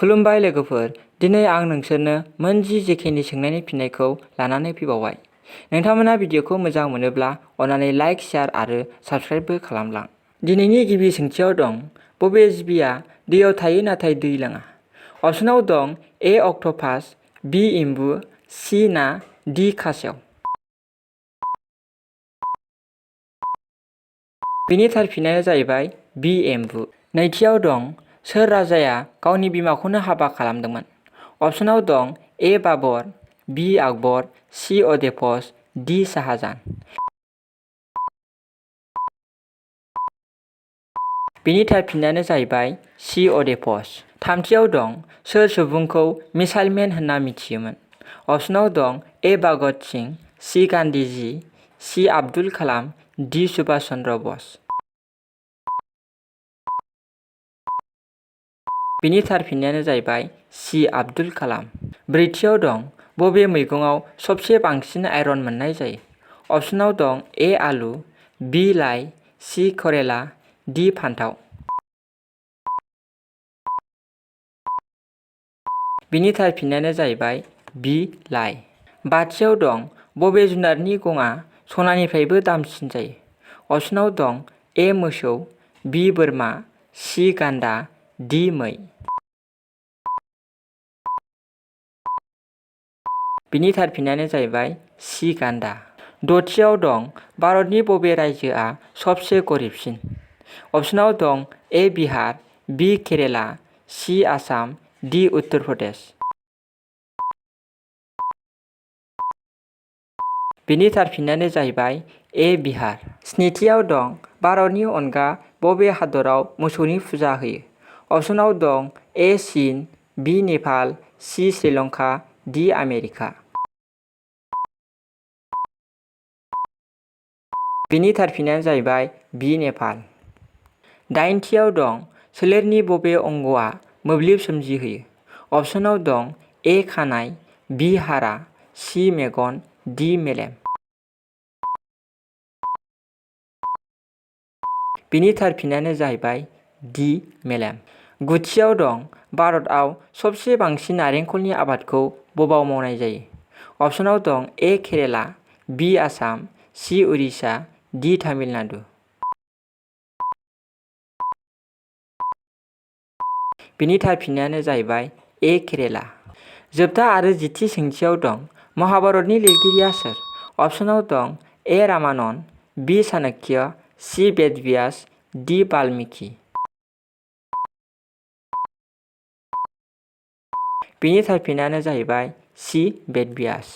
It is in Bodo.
खुलुमबाय लोगोफोर, दिनै आं नोंसोरनो मोन 10 जेकेनि सोंनायनि फिननायखौ लानानै फैबावबाय। नोंथांमोना भिडिअखौ मोजां मोनोब्ला अन्नानै लाइक, शेयार आरो साबस्क्राइबबो खालामलां। दिनैनि गिबि सोंथियाव दं, बबे जिबिया दैयाव थायो नाथाय दै लोङा? अपसनाव दं ए अक्ट'पास, बि एम्बु, सि ना, डि खासेव। बेनि थार फिननायानो जाहैबाय बि एम्बु। नैथियाव दं, सोर राजाया गावनि बिमाखौनो हाबा खालामदोंमोन? अपसनाव दं ए बाबर, बि आकबर, सि अडेपस, डि शाहजाहान। बेनि थार फिननायानो जाहैबाय सि अडेपस। थामथियाव दं, सोर सुबुंखौ मिसाइल मेन होनना मिथियोमोन? अपसनाव दं ए भगत सिंह, सि गान्धीजी, सि आब्दुल कालाम, डि सुभाष चन्द्र बस। बेनि थार फिननायानो जाहैबाय सि आब्दुल कालाम। ब्रैथियाव दं, बबे मैगंआव सबसे बांसिन आयरन मोननाय जायो? अपसनाव दं ए आलु, बि लाइ, सि करेला, डि फान्थाव। बेनि थार फिननायानो जाहैबाय बि लाइ। बाथियाव दं, बबे जुनारनि गङा सनानिफ्रायबो दामसिन जायो? अपसनाव दं ए मोसौ, बि बोरमा, सि गान्दा, डि मै। बिनि थार फिननायानो जाहैबाय सि गान्दा। दथियाव दं, भारतनि बबे रायजोआ सबसे गरिबसिन? अपसनाव दं ए बिहार, बि केरेला, सि आसाम, डि उत्तर प्रदेश। बेनि थार फिननायानो जाहैबाय ए बिहार। स्निथियाव दं, भारतनि अनगा बबे हादराव मोसौनि फुजा होयो? अपसनाव दं ए चीन, बि नेपाल, सि श्रीलंका, डि आमेरिका। बेनि थार फिननायानो जाहैबाय बि नेपाल। दाइनथियाव दं, सोलेरनि बबे अंगआ मोब्लिब सोमजिहोयो? अपसनाव दं ए खानाय, बि हारा, सि मेगन, डि मेलेम। बेनि थार फिननायानो जाहैबाय डि मेलेम। गुथियाव दं, भारतआव सबसे बांसिन नारेंखलनि आबादखौ बबाव मावनाय जायो? अपसनाव दं ए केरेला, बि आसाम, सि उरिष्या, डि तामिलनाडु। बेनि थार फिननायानो जाहैबाय ए केरेला। जोबथा आरो 10थि सोंथियाव दं, महाभारतनि लिरगिरिया सोर? अपसनाव दं ए रामानन, बि चाणक्य, सि बेदव्यास, डि बाल्मिकि। बेनि थार फिननायानो जाहैबाय सि बेदव्यास।